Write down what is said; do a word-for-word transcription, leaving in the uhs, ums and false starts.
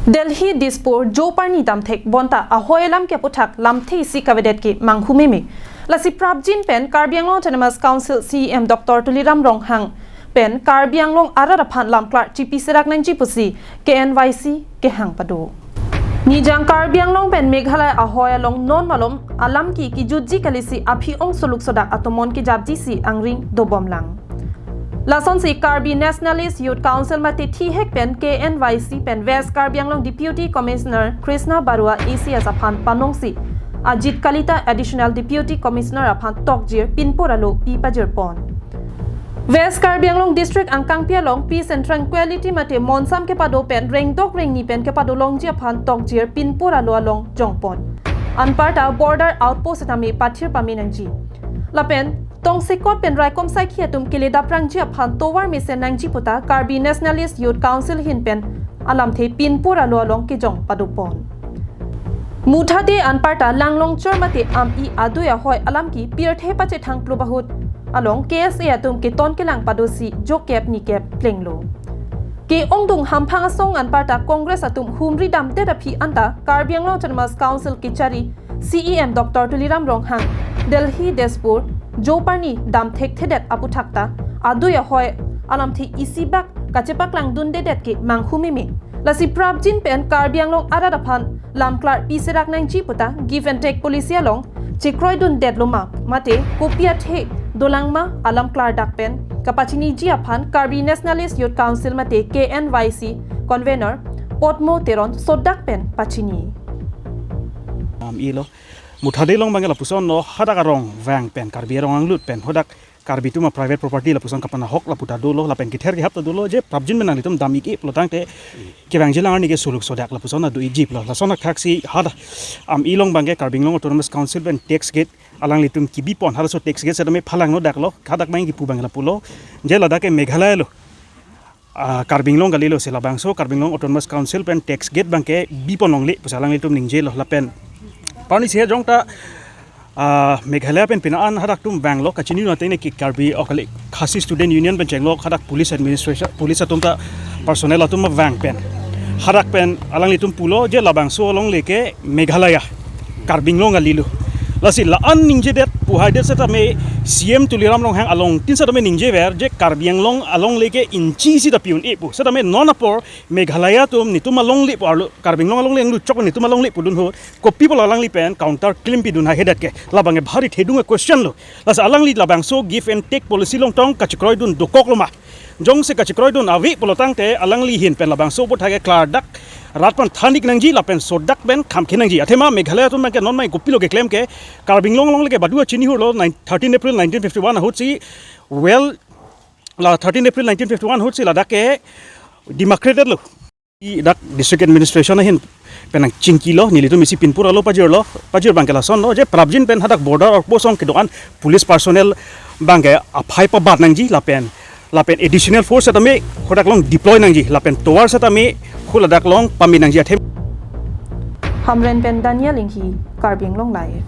Delhi Dispur Joparni damthek bonta ahoi alam ke aputhak lamthe isi kavedet ke manghu meme. Lasi prapjin pen Karbi Anglong Autonomous Council C E M Doctor Tuliram Ronghang pen Karbi Anglong arat aphan lamklar chipi serak nangji pusi K N Y C kehang pado. Nijang Karbi Anglong pen Meghalaya ahoi along non malom alam ki kijutji kalisi aphi ong suluk sodak atomon kejapji si angring dobom lang. Lasonsi Karbi Nationalist Youth Council mate thihek pen K N Y C pen West Karbi Anglong Deputy Commissioner Krishna Barua A C S aphan panongsi Ajit Kalita Additional Deputy Commissioner aphan tokjir pinpur alo pi pajir pon. West Karbi Anglong District angkangpi along Peace and Tranquility mate monsam kepado pen rengdok rengni pen kepado longji aphan tokjir pinpur alo along jongpon. Anparta border outpost tame pathir pame nangji. Lapen tongsekot pen raikom saikhi atum keledaprangji aphan tovar mesen nangji puta Karbi Nationalist Youth Council ahin pen alamthe pinpur alo along kejong padopon. Muthade anparta langlongchor mate ami adui ahoi alam ki pirthe pachethang plubahut along K S A atum keton kelang padosi jokep nikep plenglo. Ke-ongdung hamphang asong anparta Congress atum humri damdet aphi anta Karbi Anglong Autonomous Council kechari C E M Doctor Tuliram Ronghang Delhi Dispur Joparni damthekthedet aputhak ta adui ahoi alamthe isi bak kachepaklangdundedet ke manghu meme. Lasi prapjin pen Karbi Anglong arat aphan lamklar pi serak nangji puta give and take policy along chekroidundet loma mate kopi athe dolang ma alam klardak pen kapachiniji aphan Karbi Nationalist Youth Council mate K N Y C convener Potmo Teron sodak pen pachini. Am ilo. Muthade along abangke lapuson lo, hadak arong vang pen, Karbi arong anglut pen, hadak Karbi atum a private property lapuson kapanahok lapu ta dolo, lapen kether kehap ta dolo, je prapjin pen nanglitum dam ik-e pulo tangte kevangji alang arni ke suluk sodak lapuson adu iji pulo. Lason athaksi hadak ami along abangke Karbi Anglong Autonomous Council pen tax gate alanglitum kebipon, halaso tax gate setame phalangno daklo, hadak abang kipu abang lapulo. Je ladak ke Meghalaya lo. Ah, Karbi Anglong kalilo, si labangso Karbi Anglong Autonomous Council pen tax gate abangke bipon longle pusi alanglitum ningjelo lapen. Parni si jongta, ah, Meghalaya pen pina an hadak atum vanglo, kachini nate ne ki Karbi, oh kali, Khasi Student Union pen chenglo, hadak police administration, police atum ta personnel atum vang pen. Hadak pen alanglitum pulo je labangso alongle ke Meghalaya, Karbi Anglong kalilo. Lasi la-an ningjedet pu haidet setame C M Tuliram Ronghang along tin setame ningjever je Karbi Anglong alongle ke inchi isi ta pi un-e pu. Setame non apor Meghalaya atum netum alongle pu arlo, Karbi Anglong alongle angluchok netum alongle pudun ho, kopi pulo alangli pen counter claim pidun haihedet ke. Labang ke bhari thedung a question lo. Lasi alangli labangso give and take policy along tong kachekroidun dokok loma. Jongsi kachekroidun ave pulo tangte alangli ahin pen labangso aputhak ke klardak rat aphan than ik nangji lapen sodak pen kham khe nangji. Athema Meghalaya atum abangke non mai kopilo keklem ke Karbi Anglong alongle ke badu chini hurlo nine, thirteen April nineteen fifty-one ahutsi, well, la thirteen April nineteen fifty-one ahutsi ladak ke demarcated lo. I dak district administration ahin pen nangchingkilo, nelitum isi pinpur alo pajirlo, pajir abangke lasonlo, je prapjin pen hadak border outpost along kedo-an police personnel abangke aphai pabat nangji lapen, lapen additional force setame hadak along deploy nangji lapen tovar setame haladak along pame nangji athe. Hamren pen Daniel Inghi, Karbi Anglong Live.